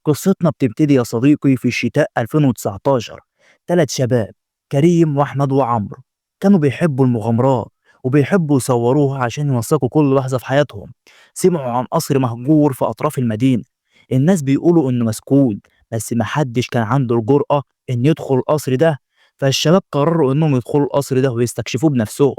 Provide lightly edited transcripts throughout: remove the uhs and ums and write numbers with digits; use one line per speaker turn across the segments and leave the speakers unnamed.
قصتنا بتبتدي يا صديقي في شتاء 2019. 3 شباب، كريم وأحمد وعمرو، كانوا بيحبوا المغامرات وبيحبوا يصوروها عشان يوثقوا كل لحظة في حياتهم. سمعوا عن قصر مهجور في أطراف المدينة، الناس بيقولوا إنه مسكون، بس محدش كان عنده الجرأة إن يدخل القصر ده. فالشباب قرروا إنهم يدخلوا القصر ده ويستكشفوه بنفسهم.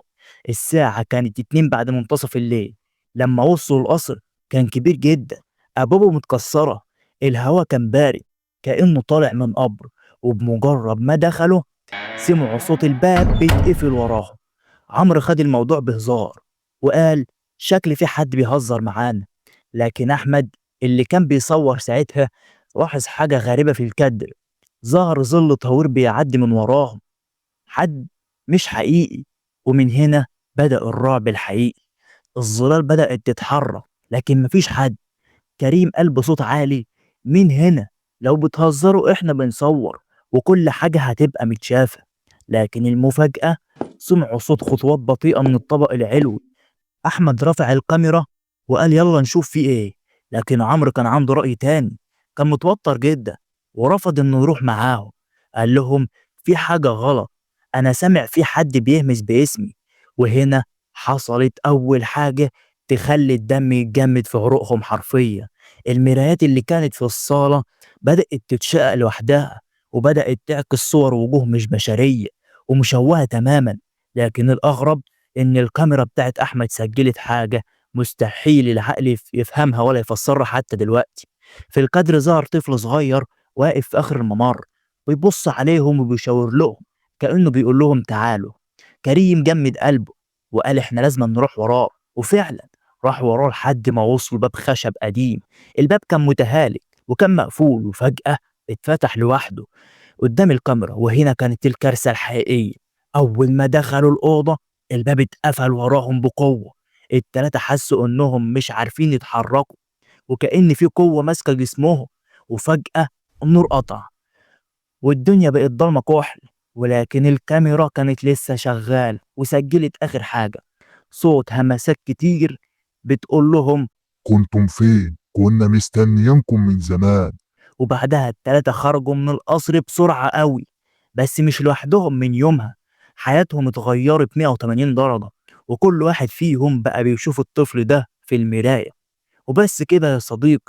الساعة كانت 2 بعد منتصف الليل. لما وصلوا القصر كان كبير جدا، أبوابه متكسرة، الهواء كان بارد كأنه طالع من قبر. وبمجرد ما دخلوا سمعوا صوت الباب بيتقفل وراهم. عمرو خد الموضوع بهزار وقال شكل في حد بيهزر معانا، لكن أحمد اللي كان بيصور ساعتها لاحظ حاجة غريبة في الكادر. ظهر ظل طويل بيعدي من وراهم، حد مش حقيقي. ومن هنا بدأ الرعب الحقيقي. الظلال بدأت تتحرك لكن مفيش حد. كريم قال بصوت عالي: مين هنا؟ لو بتهزروا احنا بنصور وكل حاجة هتبقى متشافة. لكن المفاجأة سمعوا صوت خطوات بطيئة من الطبق العلوي. أحمد رفع الكاميرا وقال يلا نشوف في إيه، لكن عمرو كان عنده رأي تاني. كان متوتر جدا ورفض إنه يروح معاهم. قال لهم في حاجة غلط، أنا سامع في حد بيهمس باسمي. وهنا حصلت أول حاجة تخلي الدم يتجمد في عروقهم حرفيا. المرايات اللي كانت في الصالة بدأت تتشقق لوحدها، وبدأت تعكس صور وجوه مش بشرية ومشوهة تماما. لكن الأغرب إن الكاميرا بتاعت أحمد سجلت حاجة مستحيل العقل يفهمها ولا يفسرها حتى دلوقتي. في الكادر ظهر طفل صغير واقف في آخر الممر، ويبص عليهم وبيشاور لهم كأنه بيقول لهم تعالوا. كريم جمد قلبه وقال احنا لازم نروح وراه، وفعلا راح وراه لحد ما وصلوا باب خشب قديم. الباب كان متهالك وكان مقفول، وفجأة اتفتح لوحده قدام الكاميرا. وهنا كانت الكارثة الحقيقية. أول ما دخلوا الأوضة الباب اتقفل وراهم بقوة. التلاتة حسوا إنهم مش عارفين يتحركوا، وكأن في قوة ماسكة جسمهم. وفجأة النور قطع والدنيا بقت ضلمة كحل، ولكن الكاميرا كانت لسه شغالة وسجلت آخر حاجة، صوت همسات كتير بتقول لهم
كنتم فين؟ كنا مستنيينكم من زمان.
وبعدها التلاتة خرجوا من القصر بسرعة قوي، بس مش لوحدهم. من يومها حياتهم اتغيرت 180 درجة، وكل واحد فيهم بقى بيشوف الطفل ده في المراية. وبس كده يا صديق.